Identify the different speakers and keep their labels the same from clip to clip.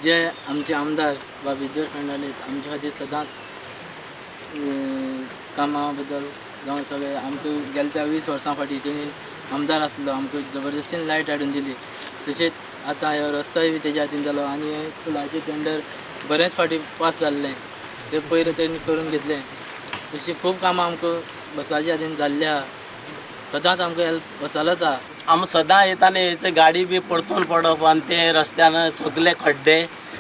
Speaker 1: जे आमचे आमदार बाब इजोर फेर्नांडीस आमचे खातीर सदांच कामा बद्दल जावं सगळें आमकां गेल्या त्या 20 वर्सां फाटीं तेणी आमदार आसलो, आमकां जबरदस्तीन लायट हाडून दिली. तशेंच आतां ह्यो रस्तोय बी तेज्या हातीन जालो आनी हे पुलाचें टेंडर बरेंच फाटीं पास जाल्लें तें पयर तेणी करून घेतलें. तशीं खूब कामां आमकां बसाच्या हातीन जाल्लीं आहा. सदांच आमकां हेल्प बसालोच आहा.
Speaker 2: आमी सदां येताना हेचे गाडी बी परतून पडप आनी ते रस्त्यान सगले खड्डे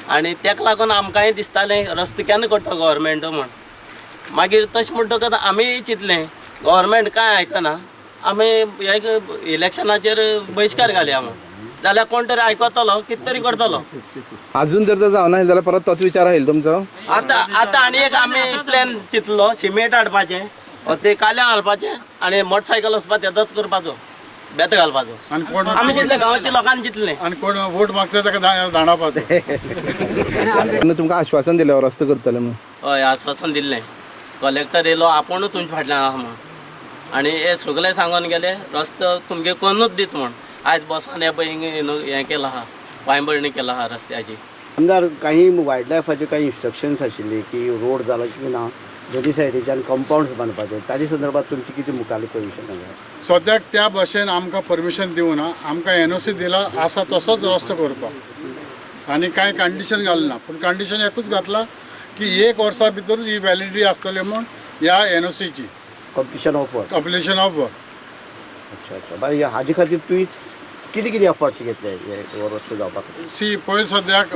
Speaker 2: आनी तेका लागून आमकांय दिसतालें रस्तो केन्ना करता गव्हर्मेंट म्हण. मागीर तशें म्हणटकच आमीय चिंतलें गव्हर्मेंट कांय आयकना, आमी हे इलेक्शनाचेर बहिश्कार घालया म्हण, जाल्यार कोण तरी आयकतलो, कितें तरी करतलो.
Speaker 3: अजून जर जावना जाल्यार परत तोच विचार आयल तुमचो.
Speaker 2: आतां आतां आनी एक आमी प्लॅन चिंतलो, सिमेंट हाडपाचें, ते काल्यां घालपाचें आनी मोटरसायकल वचपा तेदोच करपाचो, बेत घालपाचो. आमी चिंतलें गांवच्या लोकांनी चिंतलें.
Speaker 4: आनी कोण वोट मागता ताका धांवडावपाचो.
Speaker 3: तुमकां आश्वासन दिलें रस्तो करतले म्हणून?
Speaker 2: हय, आश्वासन दिल्लें. कलेक्टर येयलो आपुणूच तुमच्या फाटल्यान आहा म्हण आनी हे सगळे सांगून गेले रस्तो तुमगे कोन्नूच दीत म्हण. आयज बसान हे पळय हिंगा हें केलां आहा, पांयभरणी केला आहा रस्त्याची.
Speaker 5: आमदार, काही वायल्ड लायफाचे काही इन्स्ट्रक्शन्स आशिल्ली की रोड जाला की ना, दोनी सायडीच्यान कंपाउंड्स बांदपाचे, ताजे संदर्भात तुमची कितें मुखाल्ली पोजिशन आसा?
Speaker 4: सद्याक त्या भशेन आमकां परमिशन दिवना, आमकां एनओसी दिला आसा तसोच रस्तो करपाक आनी कांय कंडिशन घालना ना. पूण कंडिशन एकूच घातला की 1 वर्सा भितरूच ही व्हॅलिडिटी आसतली म्हूण ह्या एनओसीची.
Speaker 5: Completion of work.
Speaker 4: Completion of work.
Speaker 5: अच्छा अच्छा. बाय हाजे खातीर तुवें कितें कितें एफर्ट्स घेतले हे रस्तो जावपा खातीर?
Speaker 4: सी, पयलीं सद्याक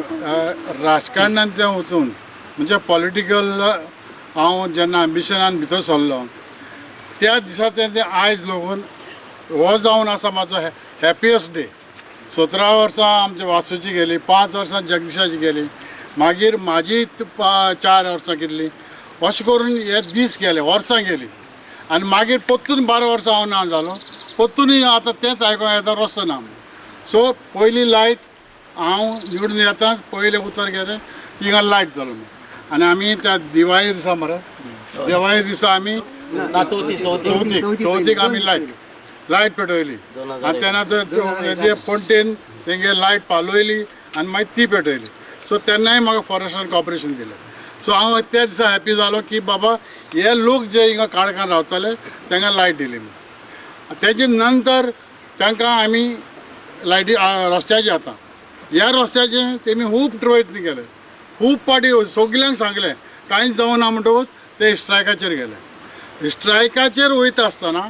Speaker 4: राजकारणांत तें वचून म्हणजे पॉलिटिकल हांव जेन्ना एम्बिशनान भितर सरलो त्या दिसा तें आयज लागून हो जावन आसा म्हाजो हॅपियस्ट डे. 17 वर्सां आमच्या वासूची गेली, 5 वर्सां जगदीशाची गेली, मागीर म्हाजी 4 वर्सां केल्ली, अशें करून हे दीस गेले, वर्सां गेली आनी मागीर परतून 12 वर्सां हांव ना जालो, परतूनय आतां तेंच आयकोंक येता रस्तो ना म्हूण. सो पयली लायट हांव निवडून येताच पयलें उतर गेलें की हिंगा लायट जालो म्हूण. आनी आमी त्या दिवाळे दिसा मरे, दिवाळे दिसा आमी चवथीक आमी लायट पेटयली आनी तेन्ना ते पणटेन तेंगे लायट पालयली आनी मागीर ती पेटयली. सो तेन्नाय म्हाका फॉरेस्टान कॉपरेशन दिलें. सो हांव त्या दिसा हॅपी जालो की बाबा हे लोक जे हिंगा काळखान रावताले तांकां लायट दिली म्हूण. तेजे नंतर तांकां आमी लायटी रस्त्याचे आतां ह्या रस्त्याचे तेमी खूब प्रयत्न केले, खूब पाटी सगल्यांक सांगलें, कांयच जावना म्हणटकूच ते स्ट्रायकाचेर गेले. स्ट्रायकाचेर वयता आसतना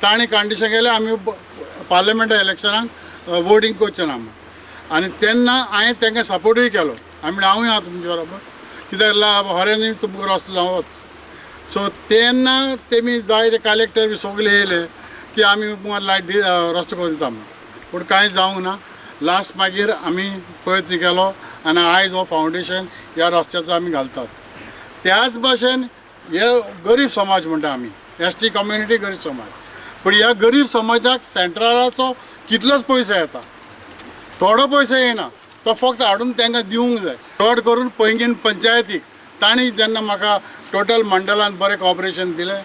Speaker 4: ताणें कंडिशन केलें आमी पार्लमेंटा इलेक्शनाक वोटींग करचें ना म्हूण. आनी तेन्ना हांवें तांकां सपोर्टूय केलो. आमी म्हणलें हांवूय आहा तुमचे बरोबर, कित्याक हऱ्यांनी तुमकां रस्तो जावच. सो तेन्ना तेमी जाय ते कलेक्टर बी सगळे येयले की आमी लायट रस्तो करून दिता म्हूण, पूण कांय जावंक ना. लास्ट मागीर आमी प्रयत्न केलो आनी आयज हो फावंडेशन ह्या रस्त्याचो आमी घालतात. त्याच भाशेन हे गरीब समाज म्हणटा आमी, एस टी कम्युनिटी गरीब समाज, पूण ह्या गरीब समाजाक सेंट्रलाचो कितलोच पयसो येता, थोडो पयसो येना, तो फक्त हाडून तांकां दिवंक जाय. चड करून पैंगीण पंचायतीक तांणी जेन्ना म्हाका टोटल मंडळान बरें कॉपरेशन दिलें,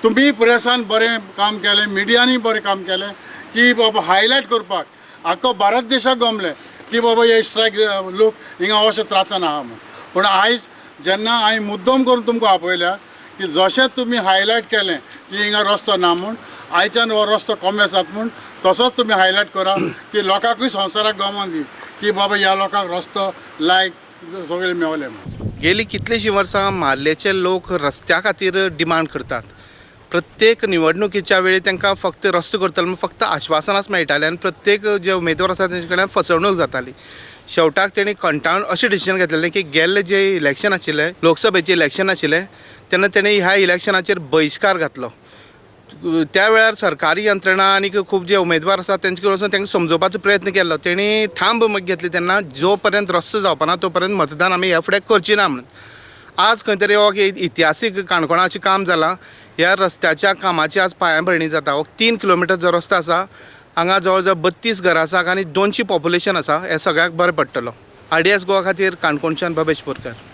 Speaker 4: तुमी प्रेसान बरें काम केलें, मिडियांनी बरें काम केलें की बाबा हायलायट करपाक आख्खो भारत देशाक गमलें की बाबा हे स्ट्रायक लोक हिंगा अशें त्रासान आहा म्हूण. पूण आयज जेन्ना हांवें मुद्दम करून तुमकां आपयल्या की जशें तुमी हायलायट केलें की हिंगा रस्तो ना म्हूण, आयच्यान हो रस्तो कमी आसात म्हूण, तसोच तुमी हायलायट करा की लोकांकूय संवसाराक गमोन दी की बाबा ह्या लोकांक रस्तो लायट सगळें मेवलें म्हूण.
Speaker 3: गेली कितलींशीं वर्सां मार्लेचे लोक रस्त्या खातीर डिमांड करतात. प्रत्येक निवडणुकीच्या वेळी तांकां फक्त रस्तो करतलो म्हूण फक्त आश्वासनाच मेळटालें आनी प्रत्येक जे उमेदवार आसा तेंचे कडल्यान फसवणूक जाताली. शेवटाक तेणी कंटाळून अशें डिसिजन घेतलेलें की गेल्लें जें इलेक्शन आशिल्लें, लोकसभेचें इलेक्शन आशिल्लें, तेन्ना तेणी ह्या इलेक्शनाचेर बहिश्कार घातलो. त्या वेळार सरकारी यंत्रणा आनी खूब जे उमेदवार आसात तेंचे कडेन वचून तांकां समजोवपाचो प्रयत्न केल्लो. तेणी ठाम भूमिका घेतली तेन्ना जो पर्यंत रस्तो जावपा ना तो पर्यंत मतदान आमी ह्या फुडें करची ना म्हणून. आज खंय तरी हो इतिहासीक काणकोणाचें काम जालां. ह्या रस्त्याच्या कामाची आज पांयाभरणी जाता. हो 3 किलोमिटर जो रस्तो आसा हांगा जवळ जवळ 32 घरां आसा आनी 200 पॉप्युलेशन आसा. हें सगळ्याक बरें पडटलो. आरडीएस गोवा खातीर काणकोणच्यान भवेश बोरकर.